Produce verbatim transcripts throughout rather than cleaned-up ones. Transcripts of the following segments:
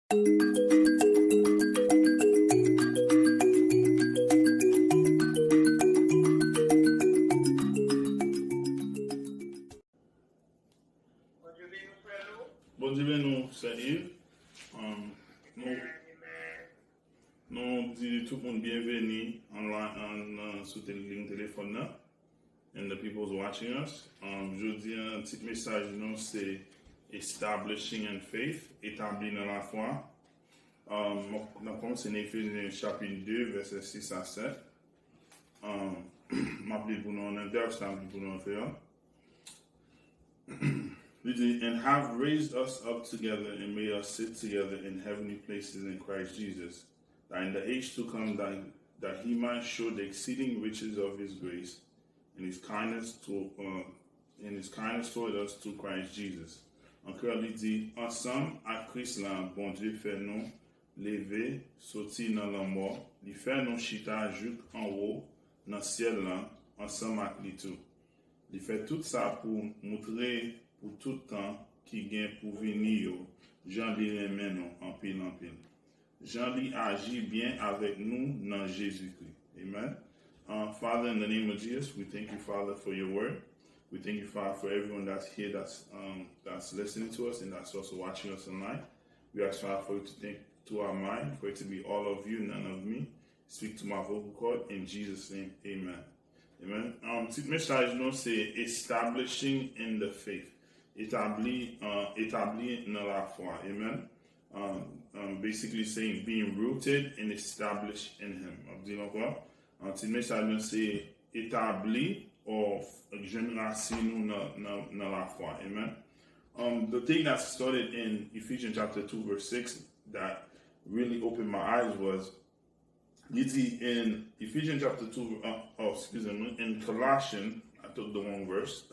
Bondye beni w, Sè Yves. Um, nou, nou di tout moun byenveni online, an, an, sou tel-, liy telefòn nan. And the people watching us. Um, jodi a, tit mesaj nou se Establishing in Faith, Etabli nan Lafwa. Um, n ap kòmanse nan Efezyen chapit de, vèsè sis a sèt. Um, m ap li pou nou an anglè, apre sa m ap li pou nou an kreyòl. Li di, "And have raised us up together and made us sit together in heavenly places in Christ Jesus, that in the age to come that, that he might show the exceeding riches of his grace and his kindness to, uh, and his kindness toward us through Christ Jesus." An kreyòl, li di, "Ansanm ak Kris la, Bondye fè nou leve soti nan lanmò, li fè nou chita jouk anwo nan syèl la, ansanm ak li tou." Li fè tout sa pou moutre pou tout tan ki gen pou vini yo, jan li renmen nou anpil, anpil. Jan li aji byen avèk nou nan Jezikri. Amen. Uh, Father, in the name of Jesus, we thank you, Father, for your word. We thank you, Father, for everyone that's here, that's, um, that's listening to us, and that's also watching us online. We ask, Father, for you to think to our mind, for it to be all of you, none of me. Speak to my vocal cord in Jesus' name. Amen. Amen. Um, tit mesaj nou se Establishing in the Faith. Etabli, uh, etabli nan lafwa. Amen. Um, um, basically saying being rooted and established in him. M ap di l ankò. Uh, tit mesaj nou se etabli ou jwenn rasin nou nan, nan, nan lafwa. Amen. Um, the thing that started in Ephesians chapter two verse six that really opened my eyes was Li di in Ephesians chapter two, uh, oh, excuse me, in Colossians, I took the wrong verse.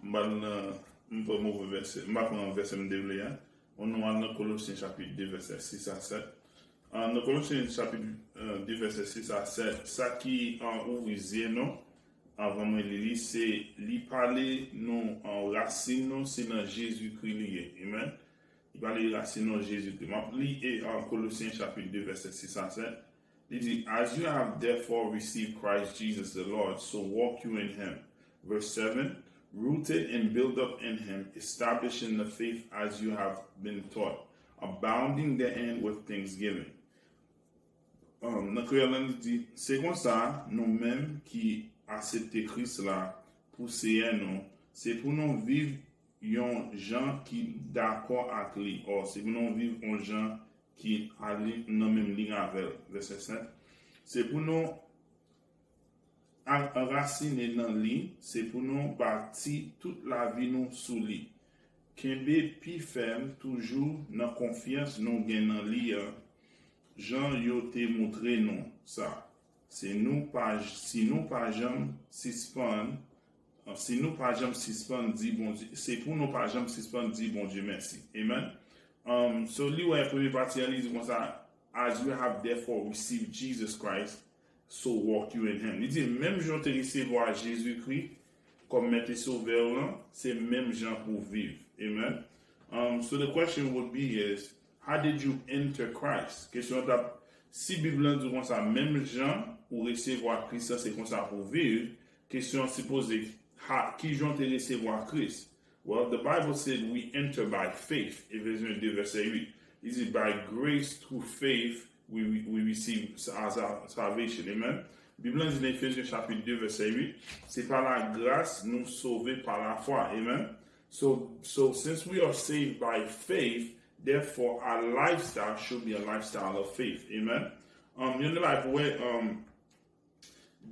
M pa nan, m pran move vèsè, m pa pran vèsè m te vle a. Ann nou al nan Kolosyen chapit de vèsè sis a sèt. Uh, nan Kolosyen chapit, uh, de vèsè sis a sèt, sa ki, uh, ouvri zye nou, anvan mwen li li, se li pale nou, uh, rasin nou, se nan Jezikri li ye. Amen. Li pale rasin nou Jezikri. M ap li e, uh, Kolosyen chapit de vèsè sis a sèt. Li di, "As you have therefore received Christ Jesus the Lord, so walk you in him." Verse seven, "Rooted and built up in him, established in the faith as you have been taught, abounding therein with thanksgiving." Um, nan kreyòl la, li di, "Se konsa, nou menm ki aksepte Kris la pou Seyè nou, se pou nou viv yon jan ki dakò ak li." Or, se pou nou viv yon jan ki ale nan menm liy avè l. Vèsè sèt. Se pou nou a-, anrasinen nan li, se pou nou bati tout lavi nou sou li. Kenbe pi fèm toujou nan konfyans nou gen nan li a, jan yo te montre nou sa. Se nou pa, si nou pa janm sispann, si nou pa janm sispann di Bondye, se pou nou pa janm sispann di Bondye mèsi. Amen. Um, so, li wè premye pati an, li di konsa, "As you have therefore received Jesus Christ, so walk you in him." Li di, menm jan w te resevwa Jezikri kòm Mèt e Sovè w lan, se menm jan pou w viv. Amen. Um, so the question would be is, how did you enter Christ? Kesyon an t ap, si Bib lan di w konsa, menm jan ou resevwa Kris la, se konsa pou w viv, kesyon an sipoze, ha, ki jan w te resevwa Kris? Well, the Bible said we enter by faith, Efesyen de vèsè uit. Li di, "By grace through faith, we, we, we receive sa-, sa-, salvation." Amen. Bib lan di nan Efesyen chapit de vèsè uit, "Se pa lagras nou sove pa lafwa." Amen. So, so since we are saved by faith, therefore our lifestyle should be a lifestyle of faith. Amen. Um, yon de bagay pou wè, um,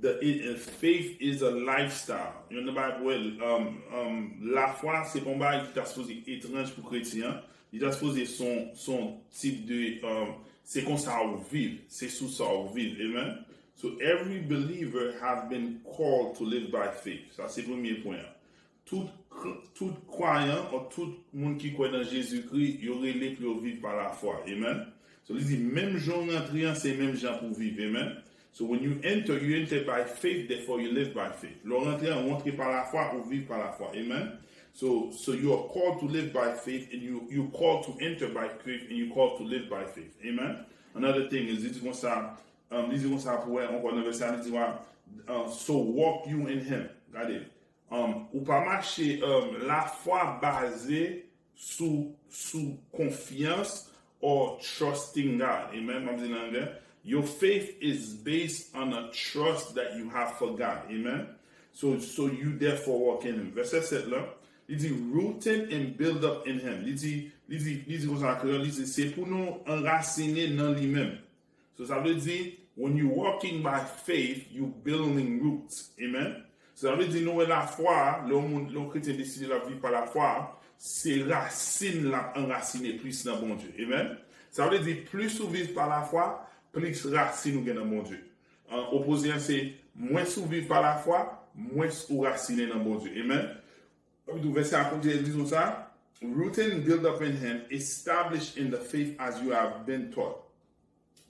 the, it, uh, faith is a lifestyle. Yon de bagay pou wè, um, um, lafwa se pa yon bagay ki ta sipoze etranj pou kretyen an. Li ta sipoze se yon, se yon tip de, um, se konsa ou viv, se sou sa ou viv. Amen. So every believer have been called to live by faith. Sa se premye pwen an. Tout, tout kwayan ou tout moun ki kwè nan Jezikri, yo rele pou yo viv pa lafwa. Amen. So, li di, menm jan w rantre an, se menm jan pou w viv. Amen. So, when you enter, you enter by faith, therefore you live by faith. Lè w rantre an, ou rantre pa lafwa, ou viv pa lafwa. Amen. So, so you are called to live by faith, and you you called to enter by faith, and you called to live by faith. Amen. Another thing is, li di konsa, um, li di konsa pou wè ankò nan vèsè a, li di wè, uh, so walk you in him. Gade, um, ou pa mache, um, lafwa baze sou sou konfyans or trusting God. Amen. M ap di nan anglè. Your faith is based on a trust that you have for God. Amen. So, so you therefore walk in him. Vèsè sèt la, li di, rooted and build up in him. Li di, li di, li di konsa an kreyòl, li di, se pou nou anrasine nan li menm. So, sa vle di, when you walking by faith, you building roots. Amen. So, sa vle di, nou wè lafwa, lè yon moun, lè yon kretyen deside l ap viv pa lafwa, se rasin l ap anrasine plis nan Bondye. Amen. Sa vle di, plis ou viv pa lafwa, plis rasin ou gen nan Bondye. An opoze an, se mwens ou viv pa lafwa, mwens ou rasine nan Bondye. Amen. Tou vèsè a kontinye di nou sa, rooted and built up in him, established in the faith as you have been taught.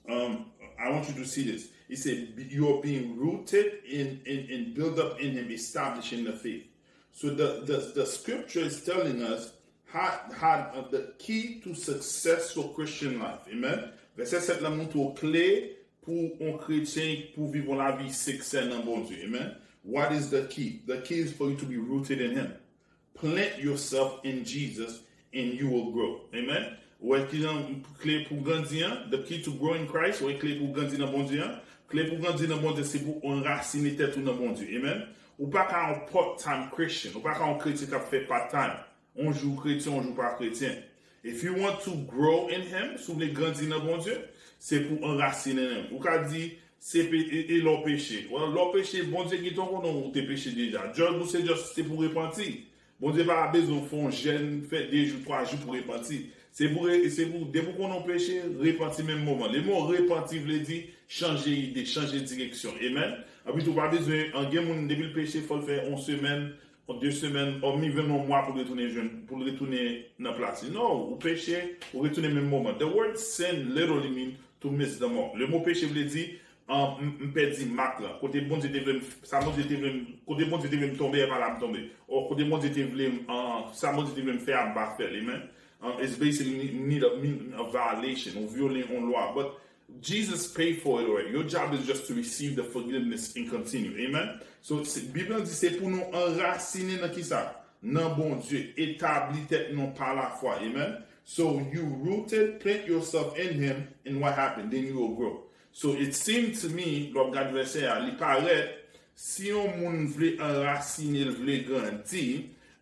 Um, I want you to see this. He said, you're being rooted in, in, and built up in him, established in the faith. So the, the, the scripture is telling us how, how uh, the key to successful Christian life. Amen. Vèsè sèt la montre w kle pou yon kretyen pou viv yon lavi siksè nan Bondye. Amen. What is the key? The key is for you to be rooted in him. Plant yourself in Jesus and you will grow. Amen. Ou wè ki jan kle pou grandi an? The key to grow in Christ, ou wè kle pou grandi nan Bondye an? Kle pou grandi nan Bondye se pou anrasine tèt ou nan Bondye. Amen. Ou pa ka yon part-time Christian. Ou pa ka yon kretyen k ap fè part-time. On jou kretyen, on jou pa kretyen. If you want to grow in him, si w vle grandi nan Bondye, se pou anrasine nan li. Ou ka di, se pe, e, e lè w peche. Well, lè w peche, Bondye gentan konnen ou te peche deja. Just ou se just, se pou repanti. Bondye pa bezwen fè yon jèn, fè de jou, twa jou pou repanti. Se pou, se pou, depi w konnen w peche, repanti menm moman. Le mo repanti vle di chanje ide, chanje direksyon. Amen. Anpi tou, pa bezwen, an gen moun, depi l peche, fò l fè yon semèn, de semèn, or menm yon mwa pou l retounen jwenn, pou l retounen nan plas li. Non, ou peche, ou retounen menm moman. The word sin literally mean to miss the mark. Le mo peche vle di, an, m, m pèdi mak la. Kote Bondye te vle m, sa Bondye te vle m, kote Bondye te vle m tonbe, e pa la m tonbe. Or kote Bondye te vle m, an, sa Bondye te vle m fè a, m pa fè l. Amen. Um, it's basically need a, mean a violation, ou vyole yon lwa. But Jesus paid for it already. Your job is just to receive the forgiveness and continue. Amen. So, se, Bib la di se pou nou anrasine nan kisa? Nan Bondye, etabli tèt nou pa lafwa. Amen. So, you rooted, plant yourself in him, and what happened? Then you will grow. So, it seemed to me, lè w ap gade vèsè a, li parèt, si yon moun vle anrasine, l vle grandi,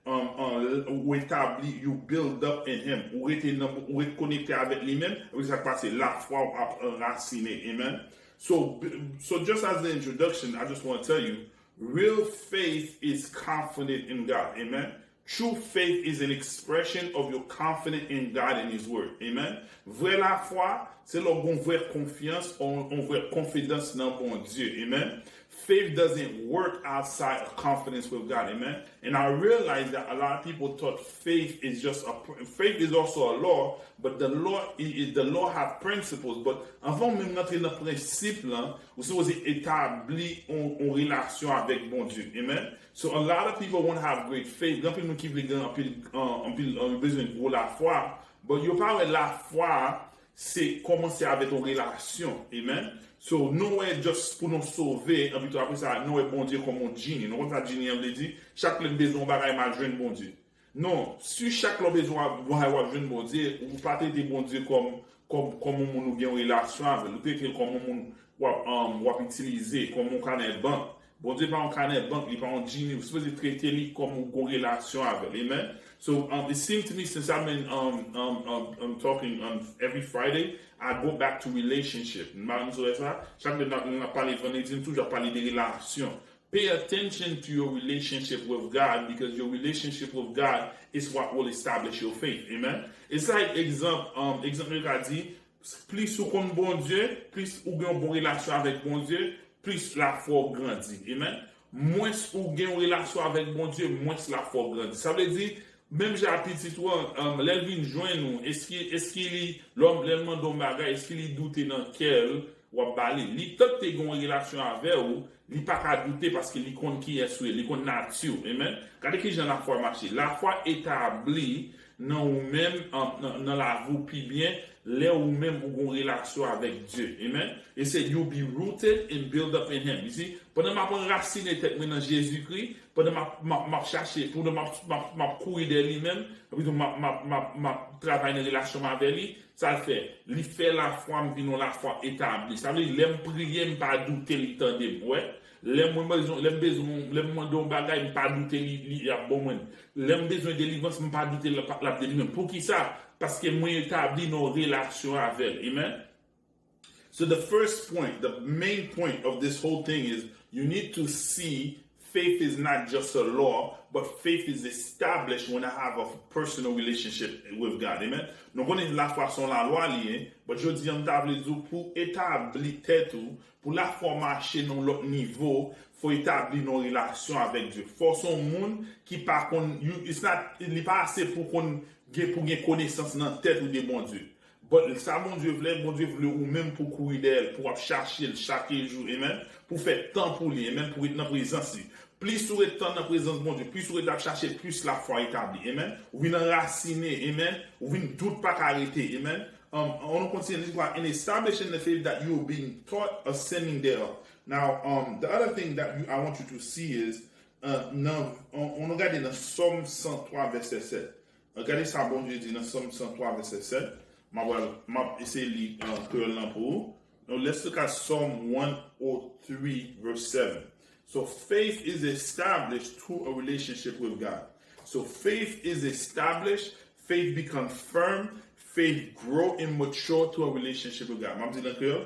um, um, ou etabli, you build up in him. Ou rete nan, ou ret konekte avèk li menm. Epi sa k pase, lafwa w ap anrasine. Amen. So, so just as the introduction, I just want to tell you, real faith is confident in God. Amen. True faith is an expression of your confidence in God and his word. Amen. Vrè lafwa, se lè w gen vrè konfyans, yon vrè konfidans nan Bondye. Amen. Faith doesn't work outside of confidence with God. Amen. And I realize that a lot of people thought faith is just a faith is also a law, but the law is the law have principles. But anvan w menm rantre nan prensip lan, ou sipoze etabli yon relasyon avèk Bondye. Amen. So a lot of people want to have great faith. Gen anpil moun ki vle gen anpil, anpil, yo bezwen gwo lafwa, but yo pa wè lafwa se kòmanse avèk yon relasyon. Amen. So, nou wè just pou nou sove, anpi tou apre sa, nou wè Bondye kòm yon jini. Nou konn sa jini an vle di? Chak lè m bezwen yon bagay, m al jwenn Bondye. Non, si chak lè w bezwen yon bagay, w ap jwenn Bondye, ou pa trete Bondye kòm, kòm, kòm yon moun ou gen yon relasyon avè l. Ou trete l kòm yon moun w ap, um, w ap itilize, kòm yon kanè bank. Bondye pa yon kanè bank, li pa yon jini. Ou sipoze trete li kòm ou gen yon relasyon avè l. Amen. So, um, it seemed to me since I've been, um, um, um, um, talking on every Friday, I go back to relationship. M pa konn si w wè sa. Chak lè n ap, n ap pale vandredi, m toujou ap pale de relasyon. Pay attention to your relationship with God, because your relationship with God is what will establish your faith. Amen. It's like, egzanp, um, egzanp, yo ka di, plis ou konn Bondye, plis ou gen yon bon relasyon avèk Bondye, plis lafwa w grandi. Amen. Mwens ou gen yon relasyon avèk Bondye, mwens lafwa w grandi. Sa vle di, menm jan a pitit ou an, um, lè l vin jwenn ou, èske, èske li, lè w, lè l mande w yon bagay, èske li doute nan kè l, w ap ba li. Li tank te gen yon relasyon avè w, li pa ka doute paske li konn kiyès ou ye, li konn nati w. Amen. Gade ki jan lafwa mache. Lafwa etabli nan ou menm, an- nan, nan lavi w pi byen, lè ou menm ou gen yon relasyon avèk Dye. Amen. E se you be rooted and build up in him. You see, pandan m ap anrasine tèt mwen nan Jezikri, pandan m ap, m ap, m ap chache, pandan m ap, m ap, m ap kouri dèyè li menm, epi tou m ap, m ap, m ap, m ap travay nan relasyon m avè li, sa l fè? Li fè lafwa m vin yon lafwa etabli. Sa vle di, lè m priye, m pa doute li tande m. Wè, lè mwen bezwen, lè m bezwen, lè m mande yon bagay, m pa doute li, li ap ban mwen. Lè m bezwen delivrans, m pa doute l ap, l ap delivre m. Poukisa? Paske mwen etabli nan yon relasyon avè l. Amen. So the first point, the main point of this whole thing is you need to see faith is not just a law, but faith is established when I have a personal relationship with God. Amen. Nou konnen lafwa se yon lalwa li ye, but jodi an m ta vle di w pou etabli tèt ou, pou lafwa w mache nan yon lòt nivo, fò w etabli nan yon relasyon avèk Dye. Fò w se yon moun ki pa konn, you, it's not, li pa ase pou konn gen, pou gen konesans nan tèt ou de Bondye. But sa Bondye vle, Bondye vle ou menm pou kouri dèyè l, pou w ap chache l chak jou, amen, pou fè tan pou li, amen, pou ret nan prezans li. Plis ou ret tan nan prezans Bondye, plis ou ret ap chache, plis lafwa etabli, amen. Ou vin anrasine, amen. Ou vin dout pa ka rete, amen. Um, on nou kontinye, li di kwa, and establishing the faith that you being taught, ascending thereof. Now, um, the other thing that you, I want you to see is, uh, nan, on, on nou gade nan Sòm san twa, vèsè sèt. Gade sa Bondye di nan Sòm san twa, vèsè sèt. M ap, m ap eseye li an kreyòl lan pou ou. Now, let's look at Psalm one oh three, verse seven. So, faith is established through a relationship with God. So, faith is established, faith become firm, faith grow and mature through a relationship with God. M ap di l an kreyòl.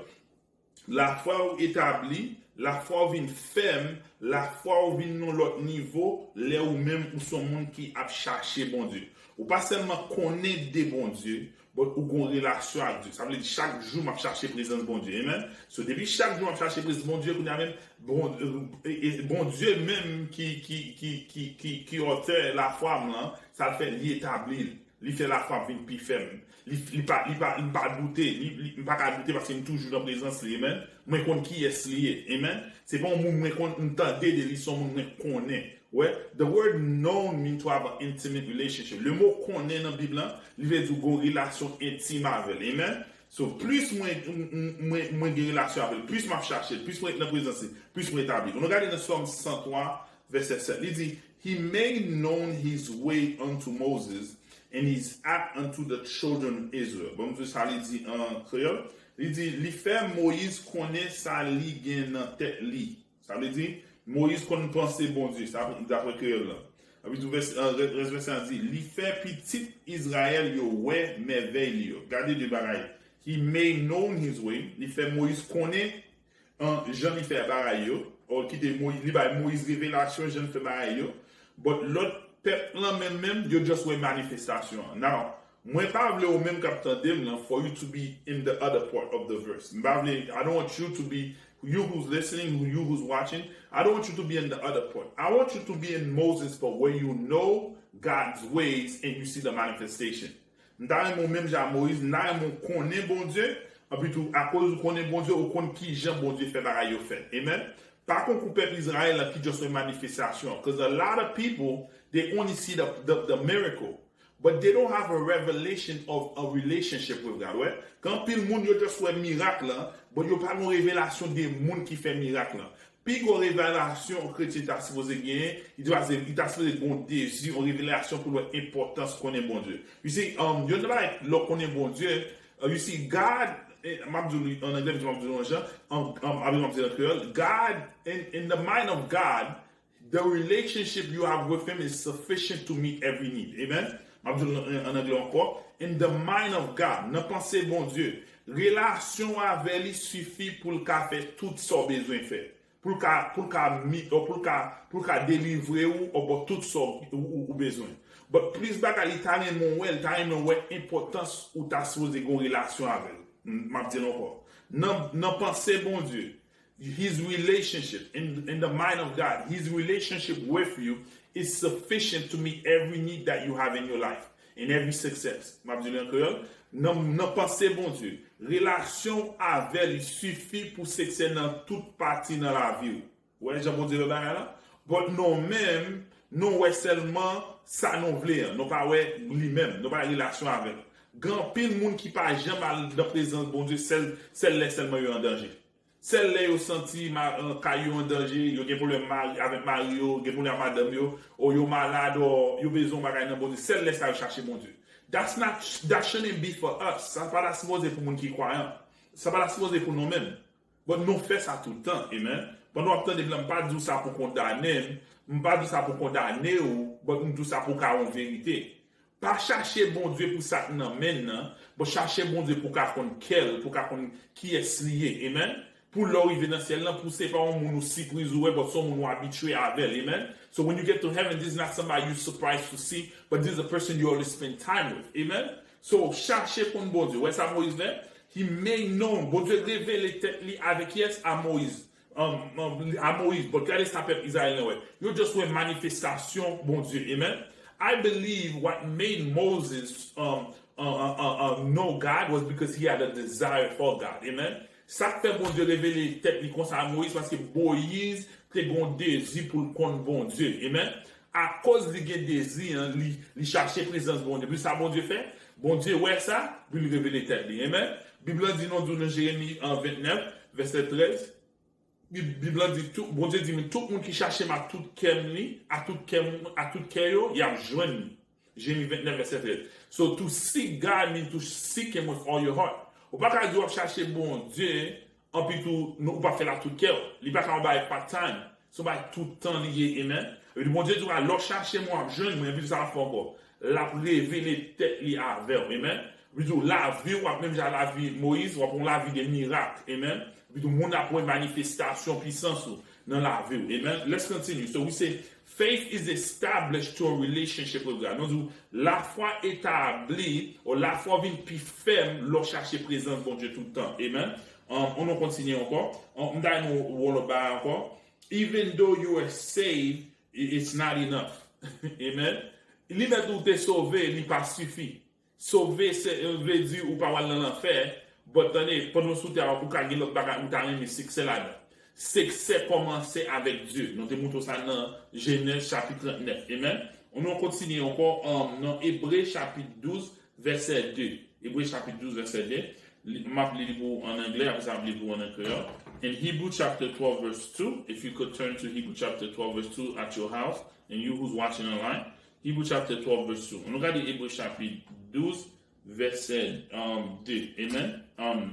Lafwa w etabli, lafwa w vin fèm, lafwa w vin nan lòt nivo, lè ou menm ou se yon moun ki ap chache Bondye. Ou pa sèlman konnen de Bondye, but ou gen yon relasyon ak Dye. Sa vle di chak jou m ap chache prezans Bondye. Amen. So, depi chak jou m ap chache prezans Bondye, kounye a menm, bon, e, e, Bondye menm ki, ki, ki, ki, ki, ki otè lafwa m lan, sa l fè li etabli l. Li fè lafwa m vin pi fèm. Li, li pa, li pa, li pa doute. Li, li, m pa ka doute paske m toujou nan prezans li. Amen. Mwen konn kiyès li ye. Amen. Se pa yon moun mwen konn, m tande de li, se yon moun mwen konnen. Wè, the word known mean to have an intimate relationship. Le mo konnen nan Bib lan, li vle di w gen yon relasyon entim avè l. Amen. So, plis mwen, m- m- mwen, mwen gen relasyon avè l, plis m ap chache l, plis mwen ret nan prezans li, plis mwen etabli. Nou gade nan Sòm san twa, vèsè sèt. Li di, He made known his way unto Moses, and his act unto the children of Israel. Bon, m di sa li di an kreyòl. Li di, li fè Moyiz konnen sa li gen nan tèt li. Sa vle di, Moyiz konn panse Bondye, sa daprè kreyòl lan. Epi tou vès- an, rès vèsè a di, li fè pitit Izrayèl yo wè mèvèy li yo. Gade de bagay. He made known his way. Li fè Moyiz konnen an, jan li fè bagay yo, or kite Moyiz, li bay Moyiz revelasyon jan l fè bagay yo. But lòt pèp lan menm menm, yo just wè manifestasyon an. Now, mwen pa vle ou menm k ap tande m lan for you to be in the other part of the verse. M pa vle, I don't want you to be, you who's listening, you who's watching, I don't want you to be in the other part. I want you to be in Moses part where you know God's ways and you see the manifestation. M ta renmen w menm jan a Moyiz, m ta renmen w konnen Bondye, epi tou, akoz ou konnen Bondye, ou konn ki jan Bondye fè bagay yo fèt. Amen. Pa konkou pèp Izrayèl la ki just wè manifestasyon. Because a lot of people, they only see the, the, the miracle. But they don't have a revelation of a relationship with God. Wè, gen anpil moun yo just wè mirak lan, but yo pa gen revelasyon de moun ki fè mirak lan. Pi gwo revelasyon yon kretyen ta sipoze genyen, li ta sipoze, li ta sipoze gen yon dezi, yon revelasyon pou l wè enpòtans konnen Bondye. You see, um, yon nan bagay lè w konnen Bondye, uh, you see, God, eh, m ap di w li an anglè, m ap di w an jan, an, an, m ap di w an kreyòl, God, in, in the mind of God, the relationship you have with him is sufficient to meet every need. Amen? M ap di w an, an anglè ankò. In the mind of God, nan panse Bondye, relasyon w avè li sifi pou l ka fè tout sa w bezwen fè. Pou l ka, pou l ka mi, pou l ka, pou l ka delivre w, ou ba w tout sa w, ou, ou, ou bezwen. But plis bagay, li ta renmen w wè, li ta renmen w wè enpòtans ou ta sipoze gen yon relasyon avè l. M, m ap di l ankò. Nan, nan panse Bondye, his relationship, in, in the mind of God, his relationship with you is sufficient to meet every need that you have in your life, in every success. M ap di l an kreyòl. Nan, nan panse Bondye, relasyon w avè l sifi pou siksè nan tout pati nan lavi w. Ou wè jan Bondye wè bagay la? But nou menm, nou wè sèlman sa nou vle an. Nou pa wè li menm, nou pa wè relasyon avè l. Gen anpil moun ki pa janm al nan prezans Bondye sèl, sèl lè sèlman yo an danje. Sèl lè yo santi ma- an- kay yo an danje, yo gen pwoblèm mari, avèk mari yo, gen pwoblèm ak madanm yo, o yo malad, o yo bezwen yon bagay nan Bondye. Sèl lè sa yo chache Bondye. That's not, that shouldn't be for us. Sa pa ta sipoze pou moun ki kwayan. Sa pa ta sipoze pou nou menm. But nou fè sa tout tan, amen. Pandan w ap tande m la, m pa di w sa pou kondane m, m pa di w sa pou kondane w, but m di w sa pou w ka wè yon verite. Pa chache Bondye pou sa k nan men l nan, but chache Bondye pou w ka konn kè l, pou w ka konn kiyès li ye, amen. Pou lè w rive nan syèl lan, pou se pa yon moun ou sipriz ou wè, but se yon moun ou abitye avè l, amen. So when you get to heaven, this is not somebody you surprised to see, but this is a person you always spend time with, amen. So chache konn Bondye. Wè sa Moyiz fè? He made known. Bondye revele tèt li avèk kiyès? A Moyiz. Um, um, a Moyiz, but gade sa pèp Izrayèl lan wè. Yo just wè manifestasyon Bondye. Amen. I believe what made Moses um, uh, uh, uh, uh, know God was because he had a desire for God. Amen. Sa k fè Bondye revele tèt li konsa a Moyiz, paske Moyiz te gen yon dezi pou l konn Bondye. Amen. Akoz li gen dezi an, li, li chache prezans Bondye. Pi sa Bondye fè? Bondye wè sa, pi li revele tèt li. Amen. Bib lan di nou, di nan Jeremi an ventnèf, vèsè trèz, Bib, Bib lan di, tout, Bondye di, men tout moun ki chache m ak tout kè m li, ak tout kè m, ak tout kè yo, y ap jwenn li. Jeremi ventnèf, vèsè trèz. So to seek God means to seek him with all your heart. Ou pa ka di w ap chache Bondye, anpi tou, nou, ou pa fè l ak tout kè w. Li pa ka yon bagay part time. Se yon bagay tout tan li ye, amen. Epi Bondye di w, lè w chache mwen, w ap jwenn mwen, epi sa l ap fè ankò. L ap revele tèt li avè w, amen. Epi tou, lavi w ap menm jan lavi Moyiz, w ap yon lavi de mirak, amen. Epi tou, moun ap wè manifestasyon pisans ou nan lavi w, amen. Let's continue. So we say, faith is established to a relationship with God. Nou di, lafwa etabli, ou lafwa vin pi fèm lè w chache prezans Bondye tout tan, amen. Um, on nou kontinye ankò. Um, m ta nou wòl ba ankò. Even though you are saved, i- it's not enough. Amen. Li mèt ou te sove, li pa sifi. Sove se vle di ou pa wal nan lanfè, but tande, pandan w sou tè a, ou ka gen lòt bagay ou ta renmen siksè ladan. Siksè kòmanse avèk Dye. Nou te montre w sa nan Jenèz chapit trannèf. Amen. On nou kontinye ankò um, nan Ebre chapit douz, vèsè de. Ebre chapit douz, vèsè de. Li- M ap li li pou w an anglè, apre sa m ap li pou w an kreyòl. In Hebrew chapter twelve, verse two, if you could turn to Hebrew chapter twelve, verse two at your house, and you who's watching online, Hebrew chapter twelve, verse two. Nou gade Ebre chapit douz, vèsè um, de. Amen. Um,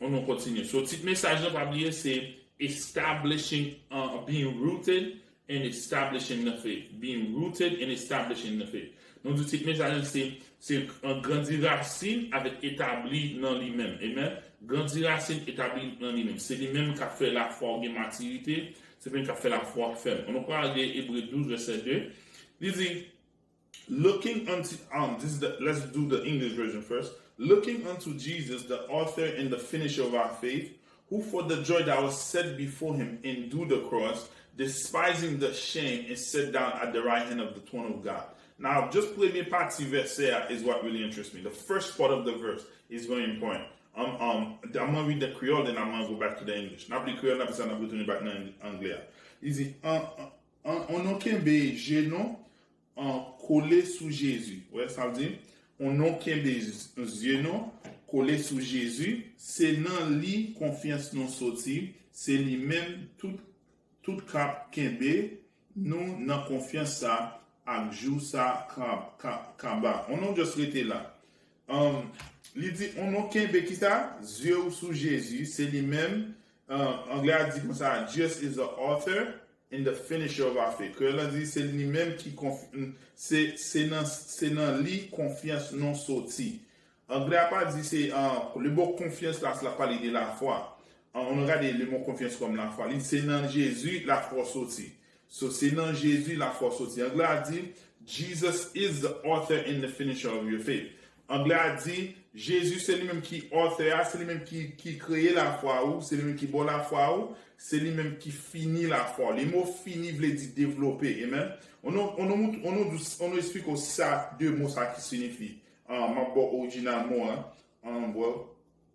on nou kontinye. So, tit mesaj lan, pa bliye, se establishing, uh, being rooted and establishing the faith. Being rooted and establishing the faith. Nou di tit mesaj lan se, se uh, grandi rasin avèk etabli nan li menm. Amen. Grandi rasin, etabli nan li menm. Se li menm k ap fè lafwa w gen matirite, se li menm k ap fè lafwa w fèm. On nou pral gade Ebre douz, vèsè de. Li di, looking unto, um, this is the, let's do the English version first. Looking unto Jesus, the author and the finisher of our faith, who for the joy that was set before him endured the cross, despising the shame, and sat down at the right hand of the throne of God. Now, just premye pati vèsè a is what really interests me. The first part of the verse is very important. Um, um, I'm gonna read the Creole, then I'm gonna go back to the English. N ap li kreyòl, n ap sa, n ap retounen back nan anglè a. Li di, an, an, an, an nou kenbe je nou, an, kole sou Jezi. Wè, sa vle di, on nou kenbe zye nou kole sou Jezi, se nan li konfyans nou soti, se li menm tout, tout k ap kenbe nou nan konfyans sa ak jou sa ka, ka, kaba. On nou just rete la. Um, li di, on nou kenbe ki sa? Zye w sou Jezi, se li menm. Um, anglè a di konsa, Jesus is the author and the finisher of our faith. Kreyòl la di, se li menm ki konf, se, se nan, se nan li konfyans nou soti. Anglè a pa di se, uh, le mo konfyans la, se la pale de lafwa. Uh, on nou gade le mo konfyans kòm lafwa. Li se nan Jezi lafwa soti. So, se nan Jezi lafwa soti. Anglè a di, Jesus is the author and the finisher of your faith. Anglè a di, Jezi se li menm ki author a, se li menm ki, ki kreye lafwa ou, se li menm ki ba w lafwa ou, se li menm ki fini lafwa ou. Le mo fini vle di devlope, amen. On nou, on nou, on nou, on nou esplike w sa de mo sa ki siyifi. Ah, m ap ba w orijinal mo a. Ah, well,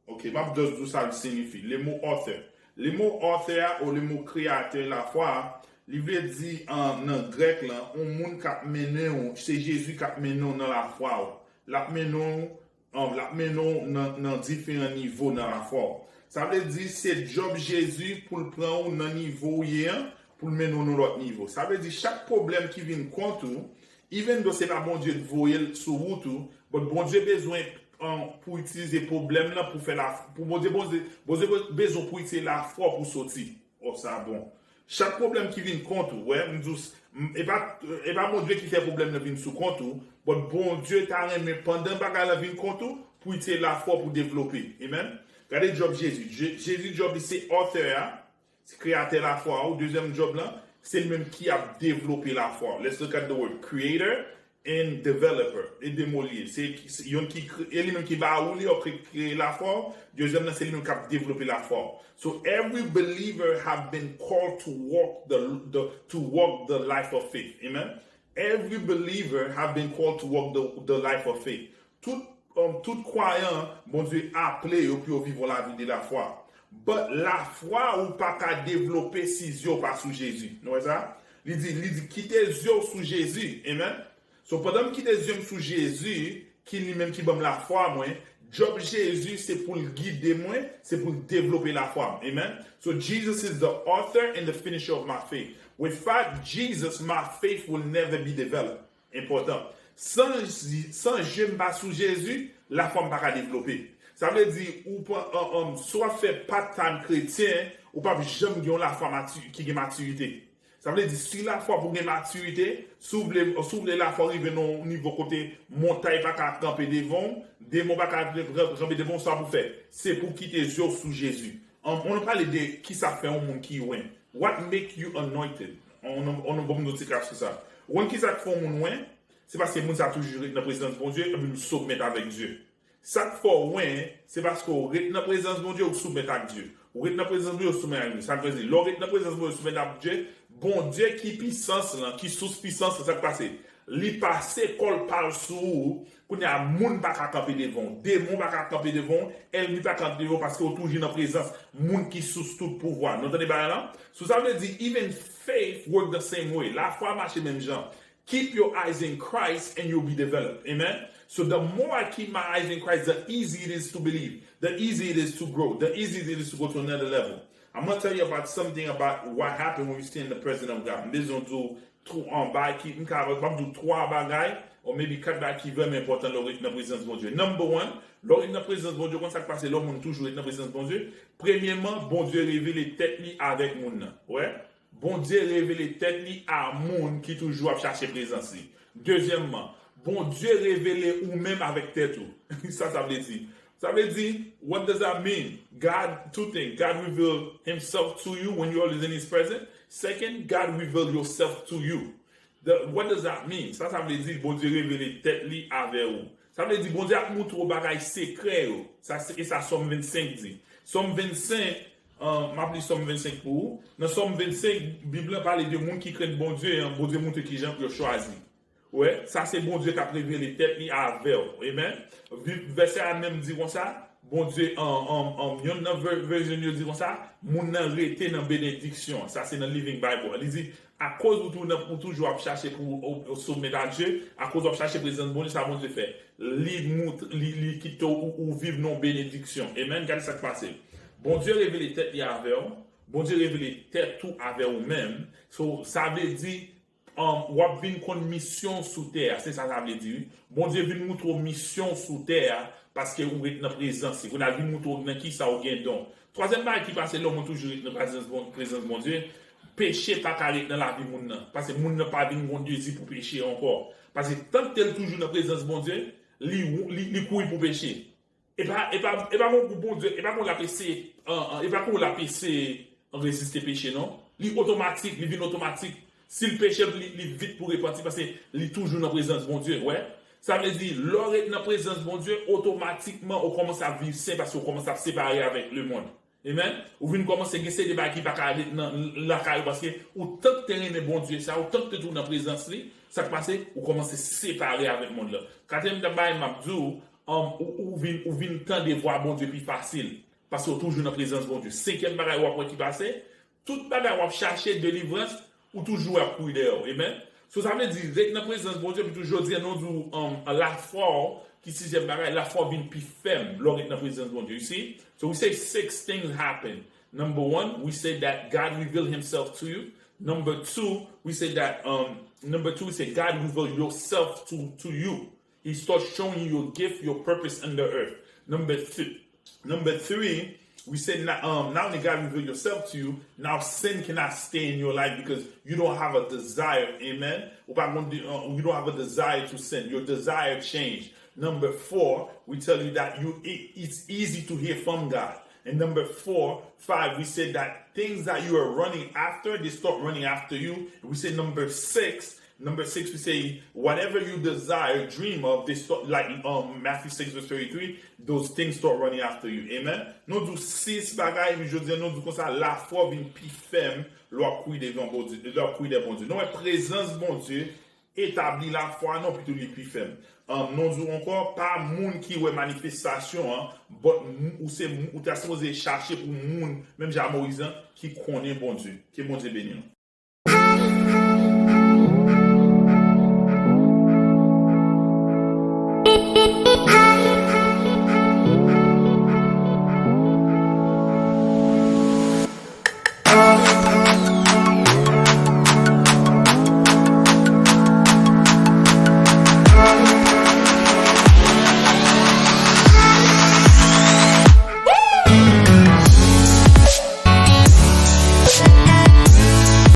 ok, m ap just di w sa l siyifi. Le mo author. Le mo author a, ou le mo kreyatè lafwa a, li vle di, ah, nan grèk lan, yon moun k ap mennen w, se Jezi k ap mennen w nan lafwa w. L ap mennen w, ah, l ap mennen w nan, nan diferan nivo nan lafwa w. Sa vle di, se djòb Jezi pou l pran w nan nivo w ye an, pou l mennen w nan lòt nivo. Sa vle di, chak pwoblèm ki vin kont ou, even though se pa Bondye k voye l sou wout ou, but Bondye bezwen, um, pou itilize pwoblèm lan pou fè la, pou Bondye, Bondye, Bondye bezwen pou itilize lafwa w pou soti. Oh, sa bon. Chak pwoblèm ki vin kont ou, wè, m di w, s- m- e pa, e pa Bondye ki fè pwoblèm nan vin sou kont ou, but Bondye ta renmen pandan bagay lan vin kont ou, pou itilize lafwa w pou devlope. Amen. Gade djòb Jezi. Je- Jezi djòb li se author a, se kreyatè lafwa ou. Dezyèm djòb lan, se li menm ki ap devlope lafwa ou. Let's look at the word creator and developer. E de mo l ye. Se, se youn ki kre- e li menm ki ba ou li, ou kre- kreye lafwa ou. Dezyèm nan, se li menm k ap devlope lafwa ou. So every believer have been called to walk the, the to walk the life of faith. Amen. Every believer have been called to walk the, the life of faith. Tout, um, tout kwayan, Bondye aple yo pou yo viv yon lavi de lafwa. But lafwa ou pa ka devlope si zye w pa sou Jezi. Nou wè sa? Li di, li di, kite zye w sou Jezi. Amen. So, pandan m kite zye m sou Jezi, ki li menm ki ban m lafwa mwen, djòb Jezi se pou l gide mwen, se pou l devlope lafwa m. Amen. So, Jesus is the author and the finisher of my faith. Without Jesus, my faith will never be developed. Enpòtan. San, san je m pa sou Jezi, lafwa m pa ka devlope. Sa vle di, ou pa, an, an, si w ap fè part-time kretyen, ou p ap janm gen yon lafwa mati- ki gen matirite. Sa vle di, si lafwa pou gen matirite, si w vle, si w vle lafwa rive nan yon nivo kote montay pa ka kanpe devan w, demon pa ka kanpe devan w, sa pou fè, se pou kite zye w sou Jezi. An, ann pale de kisa k fè yon moun ki wen. What make you anointed? An, an, an, ban m yon ti kras sou sa. Ou konn kisa k fè yon moun wen? Se paske moun sa toujou ret nan prezans Bondye, epi l soumèt avèk Dye. Sa k fè w wen, se paske w ret nan prezans Bondye, ou soumèt ak Dye. Ou ret nan prezans Bondye, ou soumèt ak Dye. Sa vle di, lè w ret nan prezans Bondye, ou soumèt ak Dye, Bondye ki pisans lan, ki sous pisans lan, sa k pase? Li pase kò l pa l sou ou. Kounye a, moun pa ka kanpe devan w. Demon pa ka kanpe devan w. Ènmi pa ka kanpe devan w paske w toujou nan prezans moun ki sous tout pouvwa. Nou tande bagay lan? So, sa vle di, even faith work the same way. Lafwa mache menm jan. Keep your eyes in Christ and you'll be developed. Amen. So the more I keep my eyes in Christ, the easier it is to believe, the easier it is to grow, the easier it is to go to another level. I'm gonna tell you about something about what happened when you stay in the presence of God. M bezwen di w twa bagay ki, m ka, m ap di w twa bagay, or maybe kat bagay ki vrèman enpòtan lè w ret nan prezans Bondye. Number one, lè w ret nan prezans Bondye, konn sa k pase lè yon moun toujou ret nan prezans Bondye? Premyèman, Bondye revele tèt li avèk moun nan. Wè? Bondye revele tèt li a moun ki toujou ap chache prezans li. Dezyèmman, Bondye revele ou menm avèk tèt ou. Sa sa vle di? Sa vle di, what does that mean? God, two things. God reveal himself to you when you always in his presence. Second, God reveal yourself to you. The, what does that mean? Sa sa vle di, Bondye revele tèt li avè ou. Sa vle di, Bondye ap montre w bagay sekrè yo. Sa, se- e sa Sòm vennsenk di. Sòm vennsenk, uh, m ap li Sòm vennsenk pou ou. Nan Sòm vennsenk, Bib lan pale de moun ki krenn Bondye an, Bondye montre ki jan pou yo chwazi. Wè, sa se Bondye k ap revele tèt li avè w. Amen. Vi- Vèsè a menm di konsa, Bondye, an, an, an, yonn nan vè- vèsyon yo di konsa, moun nan rete nan benediksyon. Sa se nan Living Bible. Li di, akoz ou tou nan, ou toujou ap chache pou ou, ou soumèt a Dye, akoz w ap chache prezans Bondye, sa Bondye fè? Li mout, li, li kite w, ou, ou viv nan benediksyon. Amen. Gade sa k pase. Bondye revele tèt li avè w. Bondye revele tèt ou avè ou menm. So, sa vle di, um, w ap vin konn misyon w sou tè a. Se sa sa vle di, wi. Bondye vin montre w misyon w sou tè a paske ou ret nan prezans li. Kounye a, l vin montre w nan kisa ou gen don. Twazyèm bagay ki pase lè moun toujou ret nan prezans Bon- prezans Bondye, peche pa ka ret nan lavi moun nan. Paske moun nan pa vin gon dezi pou peche ankò. Paske tank ke l toujou nan prezans Bondye, li, li, li kouri pou peche. E pa, e pa, e pa bon pou Bondye, e pa bon l ap eseye, an, an, e pa pou l ap eseye reziste peche, non. Li otomatik, li vin otomatik. Si l peche, li, li vit pou repanti, paske li toujou nan prezans Bondye, wè. Sa vle di, lè w ret nan prezans Bondye, otomatikman, ou kòmanse ap viv sen, paske ou kòmanse ap separe avèk lemonn. Amen. Ou vin kòmanse gen seri de bagay ki pa ka ale nan lakay ou paske ou tank te renmen Bondye sa, ou tank te tou nan prezans li, sa k pase, ou kòmanse separe avèk mond lan. Katriyèm bagay m ap di w, um, ou, ou vin, ou vin tande vwa Bondye pi fasil. Paske ou toujou nan prezans Bondye. Senkyèm bagay w ap wè ki pase, tout bagay w ap chache, delivrans, ou toujou ap kouri dèyè w. Amen. So sa vle di, ret nan prezans Bondye, epi tou jodi a nou di w, um, lafwa w, ki sizyèm bagay, lafwa w vin pi fèm lè w ret nan prezans Bondye. You see? So we say six things happen. Number one, we say that God reveal himself to you. Number two, we say that, um, number two, we say God reveal yourself to, to you. He starts showing you your gift, your purpose in the earth. Number th- number three, we say not, um, not only God reveal yourself to you, now sin cannot stay in your life because you don't have a desire. Amen. Ou pa gon de- uh, you don't have a desire to sin. Your desire changed. Number four, we tell you that you it, it's easy to hear from God. And number four, five, we said that things that you are running after, they start running after you. And we say number six, number six, we say whatever you desire, dream of, they start, like, um, Matthew six verse thirty-three, those things start running after you. Amen. Nou di sis bagay, epi jodi a nou di konsa, lafwa vin pi fèm lè w ap kouri devan Bondye, lè w ap kouri dèyè Bondye. Nou wè prezans Bondye etabli lafwa nou, epi tou li pi fèm. Um, nou di ankò, pa moun ki wè manifestasyon an, but m- ou se m- ou ta sipoze chache pou moun, menm jan a Moyiz an, ki konnen Bondye. Ke Bondye beni nou.